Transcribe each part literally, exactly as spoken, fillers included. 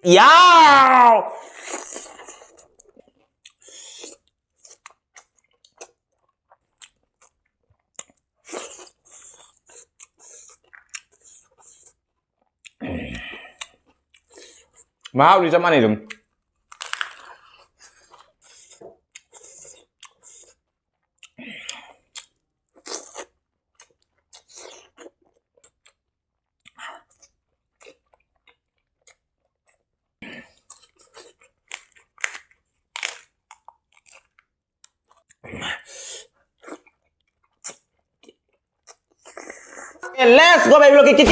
ꯌꯥꯎ! ꯃꯍꯥꯎꯗꯤ ꯆꯞ ꯃꯥꯟꯅꯩ ꯑꯗꯨꯝ꯫ Let's go, baby, look at it.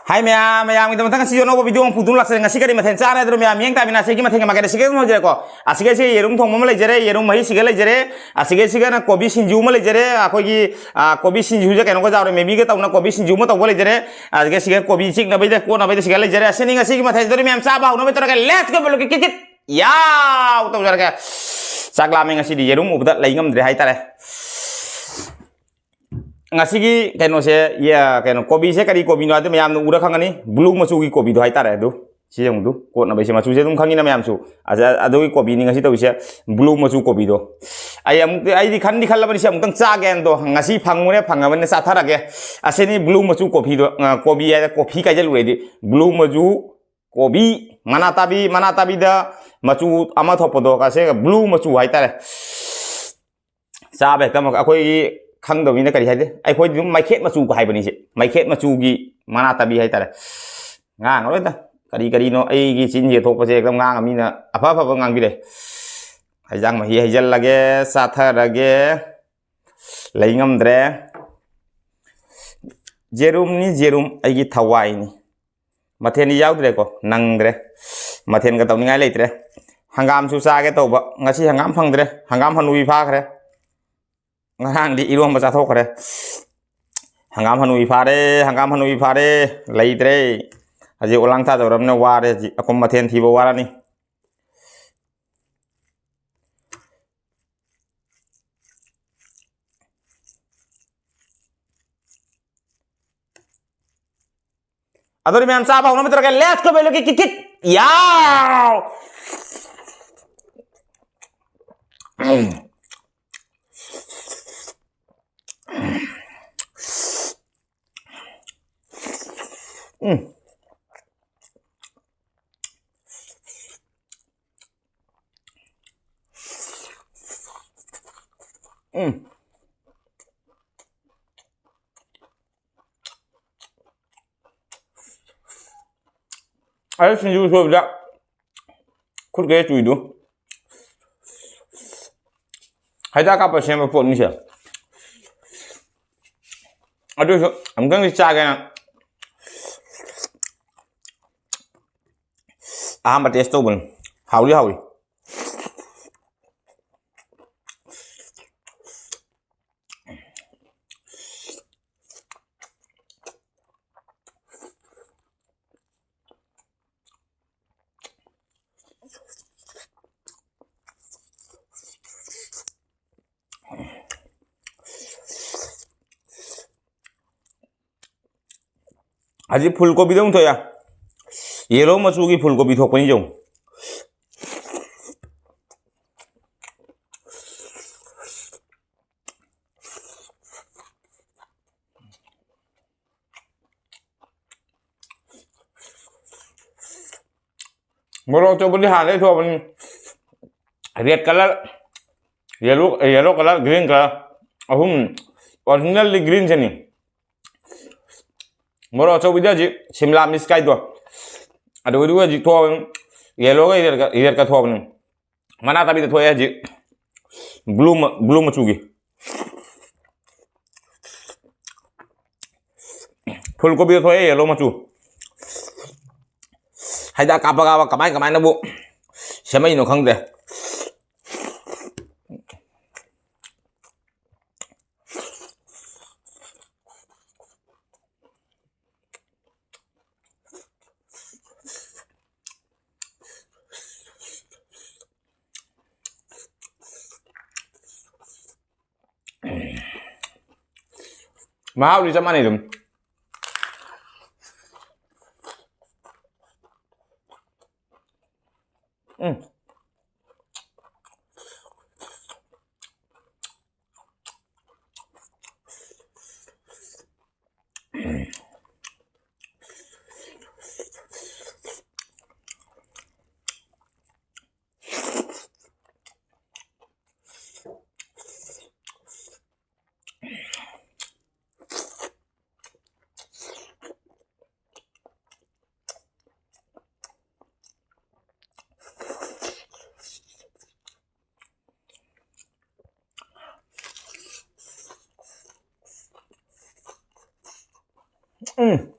Hi, ꯃꯌꯥꯝ, ꯃꯌꯥꯝꯒꯤꯗꯃꯛꯇ ꯉꯁꯤ ꯑꯅꯧꯕ video ꯑꯃ ꯄꯨꯗꯨꯅ ꯂꯥꯛꯆꯔꯦ꯫ ꯉꯁꯤ ꯀꯔꯤ ꯃꯊꯦꯜ ꯆꯥꯔꯦ ꯍꯥꯏꯗꯣ ꯃꯌꯥꯝ ꯌꯦꯡ ꯇꯥꯃꯤꯟꯅꯁꯦ꯫ ꯁꯤꯒꯤ ꯃꯊꯦꯜꯒꯤ ꯃꯥꯏꯀꯩꯗ ꯁꯤꯒ ꯑꯗꯨꯝ ꯍꯧꯖꯔꯦꯀꯣ꯫ ꯑꯁꯤꯒꯩꯁꯤ ꯌꯦꯔꯨꯝ ꯊꯣꯡꯕ ꯑꯃ ꯂꯩꯖꯔꯦ, ꯌꯦꯔꯨꯝ ꯃꯍꯤꯁꯤꯒ ꯂꯩꯖꯔꯦ꯫ ꯑꯁꯤꯒꯩꯁꯤꯒꯅ ꯀꯣꯕꯤ ꯁꯤꯡꯖꯨ ꯑꯃ ꯂꯩꯖꯔꯦ, ꯑꯩꯈꯣꯏꯒꯤ, ꯑ, ꯀꯣꯕꯤ ꯁꯤꯡꯖꯨꯁꯦ ꯀꯩꯅꯣꯒ ꯆꯥꯎꯔꯦ, ꯃꯦꯃꯤꯒ ꯇꯧꯅ ꯀꯣꯕꯤ ꯁꯤꯡꯖꯨ ꯑꯃ ꯇꯧꯕ ꯂꯩꯖꯔꯦ꯫ ꯑꯗꯨꯒ ꯁꯤꯒ ꯀꯣꯕꯤ ꯆꯤꯛꯅꯕꯩꯗ, ꯀꯣꯠꯅꯕꯩꯗ ꯁꯤꯒ ꯂꯩꯖꯔꯦ꯫ ꯑꯁꯤꯅꯤ ꯉꯁꯤꯒꯤ ꯃꯊꯦꯜ꯫ ꯑꯗꯨꯗꯤ ꯃꯌꯥꯝ ꯆꯥꯕ ꯍꯧꯅꯕ ꯇꯧꯔꯒꯦ꯫ Let's go, ꯕꯦꯂꯨꯀꯤ kit kit. ꯌꯥꯎ ꯇꯧꯖꯔꯒꯦ꯫ ꯆꯥꯛ ꯂꯥꯝꯃꯦ ꯉꯁꯤꯗꯤ, ꯌꯦꯔꯨꯝ ꯎꯕꯗ ꯂꯩ ꯉꯝꯗ꯭ꯔꯦ ꯍꯥꯏꯇꯥꯔꯦ꯫ ꯉꯁꯤꯒꯤ ꯀꯩꯅꯣꯁꯦ, ꯌꯥ, ꯀꯩꯅꯣ, ꯀꯣꯕꯤꯁꯦ ꯀꯔꯤ ꯀꯣꯕꯤꯅꯣ ꯍꯥꯏꯗꯣ ꯃꯌꯥꯝꯅ ꯎꯔ ꯈꯪꯒꯅꯤ꯫ Blue ꯃꯆꯨꯒꯤ ꯀꯣꯕꯤꯗꯣ ꯍꯥꯏꯇꯥꯔꯦ꯫ ꯑꯗꯨ ꯁꯤ ꯌꯦꯡꯉꯨꯗꯨ, ꯀꯣꯠꯅꯕꯩꯁꯦ ꯃꯆꯨꯁꯦ ꯑꯗꯨꯝ ꯈꯪꯉꯤꯅ ꯃꯌꯥꯝꯁꯨ꯫ ꯑꯗ-, ꯑꯗꯨꯒꯤ ꯀꯣꯕꯤꯅꯤ ꯉꯁꯤ ꯇꯧꯔꯤꯁꯦ, blue ꯃꯆꯨ ꯀꯣꯕꯤꯗꯣ꯫ ꯑꯩ ꯑꯃꯨꯛ, ꯑꯩꯗꯤ ꯈꯟꯗꯤ ꯈꯜꯂꯕꯅꯤ ꯁꯤ ꯑꯃꯨꯛꯇꯪ ꯆꯥꯒꯦꯅ꯫ ꯑꯗꯣ ꯉꯁꯤ ꯐꯪꯉꯨꯔꯦ, ꯐꯪꯉꯕꯅꯤꯅ ꯆꯥꯊꯔꯒꯦ꯫ ꯑꯁꯤꯅꯤ blue ꯃꯆꯨ ꯀꯣꯐꯤꯗꯣ, ꯑ, ꯀꯣꯕꯤ ꯍꯥꯏꯗ ꯀꯣꯐꯤ ꯀꯥꯏꯖꯜꯂꯨꯔꯦ ꯑꯩꯗꯤ꯫ Blue ꯃꯆꯨ ꯀꯣꯕꯤ, ꯃꯅꯥ ꯇꯥꯕꯤ, ꯃꯅꯥ ꯇꯥꯕꯤꯗ ꯃꯆꯨ ꯑꯃ ꯊꯣꯛꯄꯗꯣ, ꯑꯁꯦ blue ꯃꯆꯨ ꯍꯥꯏꯇꯥꯔꯦ꯫ ꯆꯥꯕ ꯍꯦꯛꯇ ꯑꯃꯨꯛ ꯑꯩꯈꯣꯏꯒꯤ ꯈꯪꯗꯕꯅꯤꯅ ꯀꯔꯤ ꯍꯥꯏꯗꯦ, ꯑꯩꯈꯣꯏꯗꯤ ꯑꯗꯨꯝ ꯃꯩꯈꯦꯠ ꯃꯆꯨ ꯍꯥꯏꯕꯅꯤꯁꯦ, ꯃꯩꯈꯦꯠ ꯃꯆꯨꯒꯤ ꯃꯅꯥ ꯇꯥꯕꯤ ꯍꯥꯏꯇꯥꯔꯦ꯫ ꯉꯥꯡꯉꯔꯣꯏꯗ, ꯀꯔꯤ ꯀꯔꯤꯅꯣ ꯑꯩꯒꯤ ꯆꯤꯟꯁꯤꯗ ꯊꯣꯛꯄꯁꯦ ꯍꯦꯛꯇ ꯉꯥꯡꯉ ꯃꯤꯅ ꯑꯐ ꯑꯐꯕ ꯉꯥꯡꯕꯤꯔꯦ꯫ ꯍꯩꯖꯥꯡ ꯃꯍꯤ ꯍꯩꯖꯜꯂꯒꯦ, ꯆꯥꯊꯔꯒꯦ, ꯂꯩ ꯉꯝꯗ꯭ꯔꯦ꯫ ꯌꯦꯔꯨꯝꯅꯤ ꯌꯦꯔꯨꯝ, ꯑꯩꯒꯤ ꯊꯋꯥꯏꯅꯤ꯫ ꯃꯊꯦꯜꯗꯤ ꯌꯥꯎꯗ꯭ꯔꯦꯀꯣ, ꯅꯪꯗ꯭ꯔꯦ꯫ ꯃꯊꯦꯜꯒ ꯇꯧꯅꯤꯡꯉꯥꯏ ꯂꯩꯇ꯭ꯔꯦ꯫ ꯍꯪꯒꯥꯝꯁꯨ ꯆꯥꯒꯦ ꯇꯧꯕ, ꯉꯁꯤ ꯍꯪꯒꯥꯝ ꯐꯪꯗ꯭ꯔꯦ, ꯍꯪꯒꯥꯝ ꯍꯅꯨꯕꯤ ꯐꯥꯈ꯭ꯔꯦ꯫ ꯉꯔꯥꯡꯗꯤ ꯏꯔꯣꯝꯕ ꯆꯥꯊꯣꯛꯈ꯭ꯔꯦ꯫ ꯍꯪꯒꯥꯝ ꯍꯅꯨꯕꯤ ꯐꯥꯔꯦ, ꯍꯪꯒꯥꯝ ꯍꯅꯨꯕꯤ ꯐꯥꯔꯦ, ꯂꯩꯇ꯭ꯔꯦ꯫ ꯍꯧꯖꯤꯛ ꯑꯣꯂꯥꯡ ꯊꯥꯗꯧꯔꯕꯅꯤꯅ ꯋꯥꯔꯦ, ꯍꯧꯖꯤꯛ ꯑꯀꯨꯝ ꯃꯊꯦꯜ ꯊꯤꯕ ꯋꯥꯔꯅꯤ꯫ ꯑꯗꯨꯗꯤ ꯃꯌꯥꯝ ꯆꯥꯕ ꯍꯧꯅꯕ ꯇꯧꯔꯒꯦ꯫ Let's go, ꯕꯦꯂꯨꯒꯤ kit kit. ꯌꯥꯎ! ꯎꯝ꯫ ꯎꯝ꯫ ꯑꯩ ꯁꯤꯡꯖꯨ ꯁꯨꯕꯗ ꯈꯨꯠ ꯀꯩ ꯆꯨꯏꯗꯨ꯫ ꯍꯩꯗꯥꯛ ꯀꯥꯞꯄ ꯁꯦꯝꯕ ꯄꯣꯠꯅꯤꯁꯦ꯫ ꯑꯗꯨꯁꯨ ꯑꯃꯨꯛꯇꯪꯗꯤ ꯆꯥꯒꯦꯅ ꯑꯍꯥꯟꯕ taste ꯇꯧꯕꯅꯤ꯫ ꯍꯥꯎꯗꯤ ꯍꯥꯎꯏ꯫ ꯍꯧꯖꯤꯛ ꯐꯨꯜ ꯀꯣꯕꯤꯗ ꯑꯃꯨꯛ ꯊꯣꯛꯑꯦ꯫ Yellow ꯃꯆꯨꯒꯤ ꯐꯨꯜ ꯀꯣꯕꯤ ꯊꯣꯛꯄꯅꯤ ꯌꯦꯡꯉꯨ꯫ ꯃꯣꯔꯣꯛ ꯑꯆꯧꯕꯗꯤ ꯍꯥꯟꯅꯗꯩ ꯊꯣꯛꯑꯕꯅꯤ꯫ Red colour, yellow, yellow colour, green colour ꯑꯍꯨꯝ꯫ Original ꯗꯤ green ꯁꯤꯅꯤ꯫ ꯃꯣꯔꯣꯛ ꯑꯆꯧꯕꯗꯤ ꯍꯧꯖꯤꯛ ꯁꯤꯝꯂꯥ ꯃꯤꯔꯆ ꯀꯥꯏꯗꯣ, ꯑꯗꯨꯒꯤꯗꯨꯒ ꯍꯧꯖꯤꯛ ꯊꯣꯛꯑꯕꯅꯤ꯫ Yellow ꯒ red ꯀ, red ꯀ ꯊꯣꯛꯑꯕꯅꯤ꯫ ꯃꯅꯥ ꯇꯥꯕꯤꯗ ꯊꯣꯛꯑꯦ ꯍꯧꯖꯤꯛ꯫ Blue ꯃ-, blue ꯃꯆꯨꯒꯤ꯫ ꯐꯨꯜ ꯀꯣꯕꯤꯗ ꯊꯣꯛꯑꯦ yellow ꯃꯆꯨ꯫ ꯍꯩꯗꯥꯛ ꯀꯥꯞꯄ ꯀꯥꯞꯄ ꯀꯃꯥꯏ ꯀꯃꯥꯏꯅꯕꯨ ꯁꯦꯝꯃꯛꯏꯅꯣ ꯈꯪꯗꯦ꯫ ꯃꯍꯥꯎꯗꯤ ꯆꯞ ꯃꯥꯟꯅꯩ ꯑꯗꯨꯝ꯫ ꯎꯝ꯫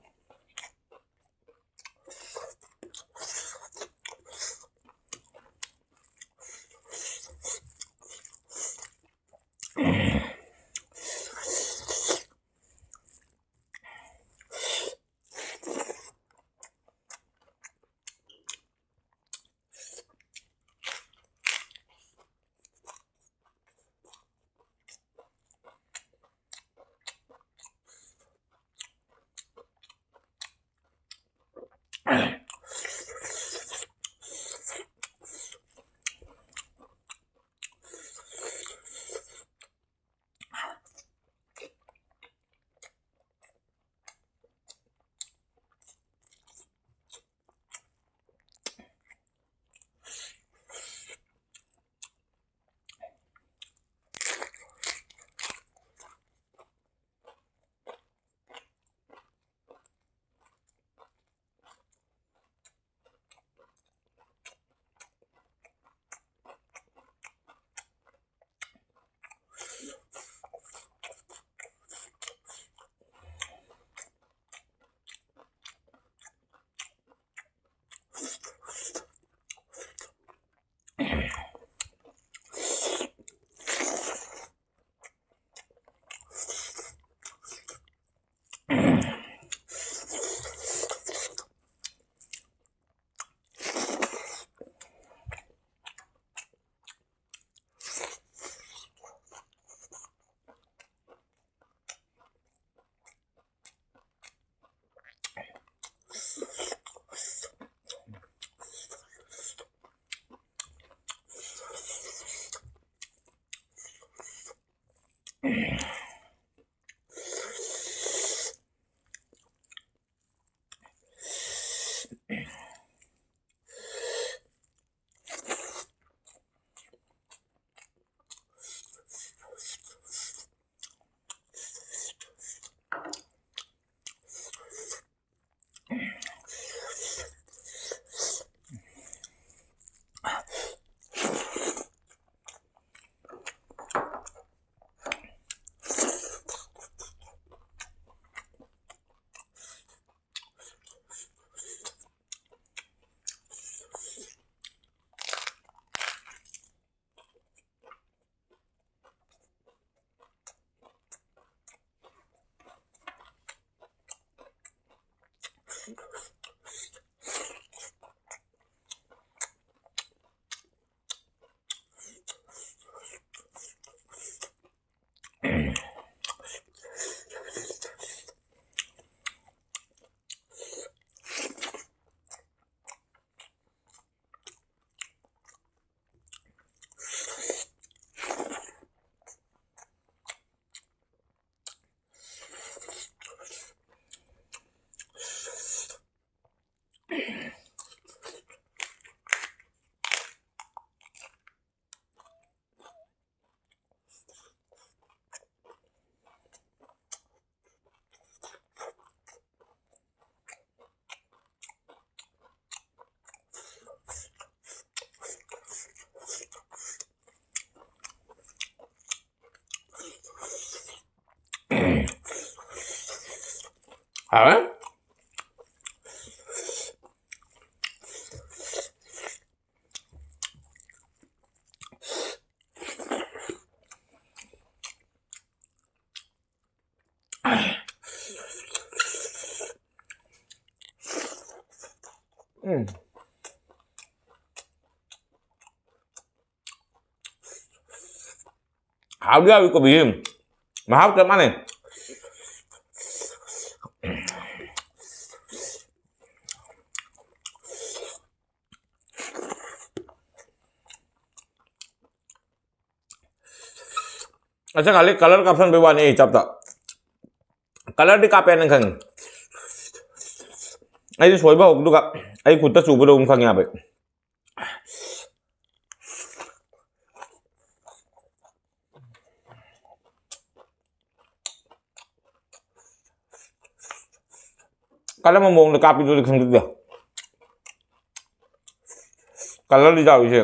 ꯍꯥꯎꯋꯦ꯫ ꯎꯝ꯫ ꯍꯥꯎꯗꯤ ꯍꯥꯎꯏ ꯀꯣꯕꯤꯁꯤ꯫ ꯃꯍꯥꯎ ꯆꯞ ꯃꯥꯟꯅꯩ꯫ ꯑꯁ ꯈꯜꯂꯤ ꯀꯂꯔ ꯀꯥꯞꯁꯟꯕꯩ ꯋꯥꯅꯤ ꯑꯩ ꯆꯞꯇ꯫ ꯀꯂꯔꯗꯤ ꯀꯥꯞꯄꯦ ꯅꯪ ꯈꯪꯉꯤ꯫ ꯑꯩꯗꯤ ꯁꯣꯏꯕ ꯍꯧꯕꯗꯨꯒ ꯑꯩ ꯈꯨꯠꯇ ꯆꯨꯕꯗꯣ ꯑꯗꯨꯝ ꯈꯪꯉꯦ ꯍꯥꯏꯕ꯫ ꯀꯔꯝꯕ ꯃꯑꯣꯡꯗ ꯀꯥꯞꯄꯤꯗꯨꯗꯤ ꯈꯪꯖꯗꯦ꯫ ꯀꯂꯔꯗꯤ ꯆꯥꯎꯏꯁꯦ꯫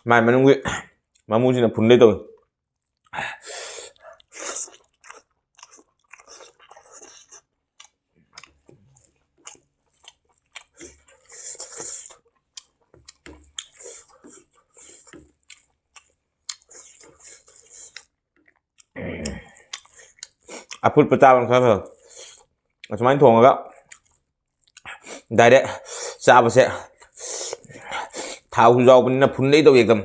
ꯃꯥꯏ ꯃꯅꯨꯡꯒꯤ ꯃꯃꯨꯁꯤꯅ ꯐꯨꯟꯗꯩ ꯇꯧꯏ꯫ ꯑꯐꯨꯠꯄ ꯆꯥꯕꯅ ꯈꯔ ꯐꯕ꯫ ꯑꯁꯨꯃꯥꯏꯅ ꯊꯣꯡꯉꯒ direct ꯆꯥꯕꯁꯦ ꯊꯥꯎꯁꯨ ꯌꯥꯎꯕꯅꯤꯅ ꯐꯨꯟꯗꯩ ꯇꯧꯋꯤ ꯑꯦꯛꯗꯝ꯫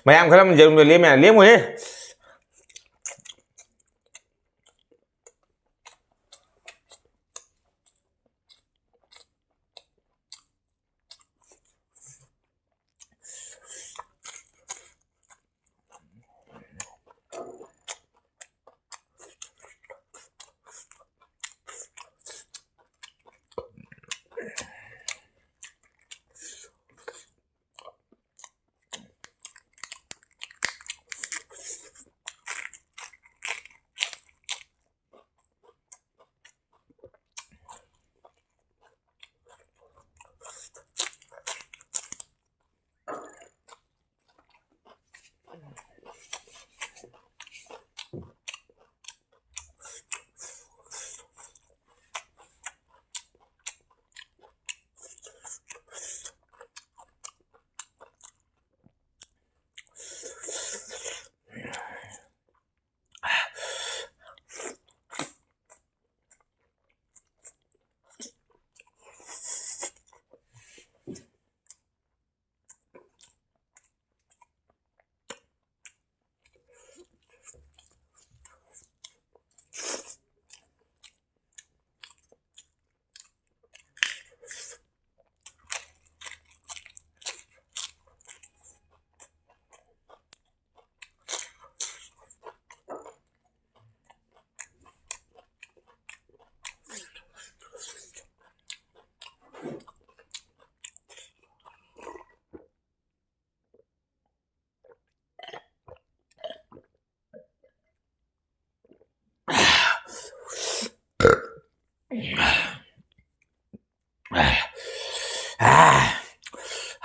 ꯃꯌꯥꯝ ꯈꯔ ꯑꯃ ꯌꯦꯔꯨꯝꯗꯣ ꯂꯦꯝꯃꯦ ꯍꯥꯏꯅ ꯂꯦꯝꯃꯣꯏꯍꯦ꯫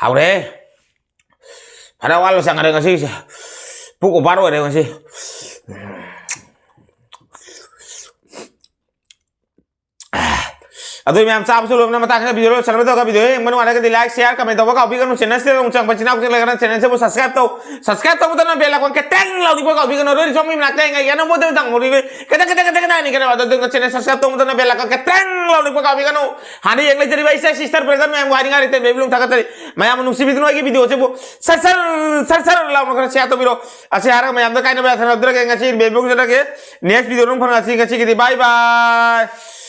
ꯍꯥꯎꯔꯦ꯫ ꯐꯅ ꯋꯥꯠꯂ ꯆꯪꯈ꯭ꯔꯦ ꯉꯁꯤꯁꯦ꯫ ꯄꯨꯛ ꯑꯣꯄꯥꯔ ꯑꯣꯏꯔꯦ ꯉꯁꯤ꯫ ꯑꯗꯨ ꯃꯌꯥꯝ ꯆꯥꯕꯁꯨ ꯂꯣꯏꯕꯅ ꯃꯇꯥꯡ ꯈꯔ video ꯂꯣꯏꯁꯤꯜꯂꯒ ꯇꯧꯔꯒ video ꯌꯦꯡꯕ ꯅꯨꯡꯉꯥꯏꯔꯒꯗꯤ like, share, comment ꯇꯧꯕ ꯀꯥꯎꯕꯤꯒꯅꯨ꯫ Channel ꯁꯤꯗ ꯑꯃꯨꯛ ꯆꯪꯕ ꯏꯆꯤꯟ ꯏꯅꯥꯎꯁꯤꯡ ꯂꯩꯔꯒꯅ channel ꯁꯤꯕꯨ subscribe ꯇꯧ꯫ Subscribe ꯇꯧꯕꯗꯅ bell icon ꯈꯤꯇꯪ ꯂꯥꯎꯅꯤꯡꯕ ꯀꯥꯎꯕꯤꯒꯅꯨ꯫ ꯑꯗꯨ ꯑꯣꯏꯔꯗꯤ ꯁꯣꯝꯒꯤ ꯃꯅꯥꯛꯇ ꯌꯦꯡꯉꯒꯦ ꯑꯅꯧꯕ ꯑꯗꯨꯝ ꯊꯝꯃꯨꯔꯤꯕ ꯈꯤꯇꯪ ꯈꯤꯇꯪ ꯈꯤꯇꯪ ꯈꯤꯇꯪ ꯍꯥꯏꯅꯤ ꯀꯩꯅꯣ꯫ ꯑꯗꯨ ꯑꯗꯨꯒ channel subscribe ꯇꯧꯕꯗꯅ bell icon ꯈꯤꯇꯪ ꯂꯥꯎꯅꯤꯡꯕ ꯀꯥꯎꯕꯤꯒꯅꯨ꯫ ꯍꯥꯟꯅ ꯌꯦꯡ ꯂꯩꯖꯔꯤꯕ ꯑꯩꯁꯦ sister brother ꯃꯌꯥꯝꯕꯨ ꯍꯥꯏꯅꯤꯡꯉꯥꯏ ꯂꯩꯇꯦ, ꯕꯦꯕꯤ ꯂꯨꯡ ꯊꯥꯒꯠꯆꯔꯤ꯫ ꯃꯌꯥꯝꯕꯨ ꯅꯨꯡꯁꯤꯕꯤꯗꯨꯅ ꯑꯩꯒꯤ video ꯁꯤꯕꯨ ꯁꯔ ꯁꯔ ꯁꯔ ꯁꯔ ꯂꯥꯎꯅ ꯈꯔ share ꯇꯧꯕꯤꯔꯣ꯫ ꯑꯁꯤ ꯍꯥꯏꯔꯒ ꯃꯌꯥꯝꯗ ꯀꯥꯏꯅꯕ ꯌꯥꯊꯪ ꯅꯠꯇ꯭ꯔꯒ ꯉꯁꯤ ꯕꯦꯕꯤ ꯂꯨꯡ ꯆꯠꯂꯒꯦ꯫ Next video ꯅꯪ ꯐꯪꯉꯁꯤ꯫ ꯉꯁꯤꯒꯤꯗꯤ bye bye꯫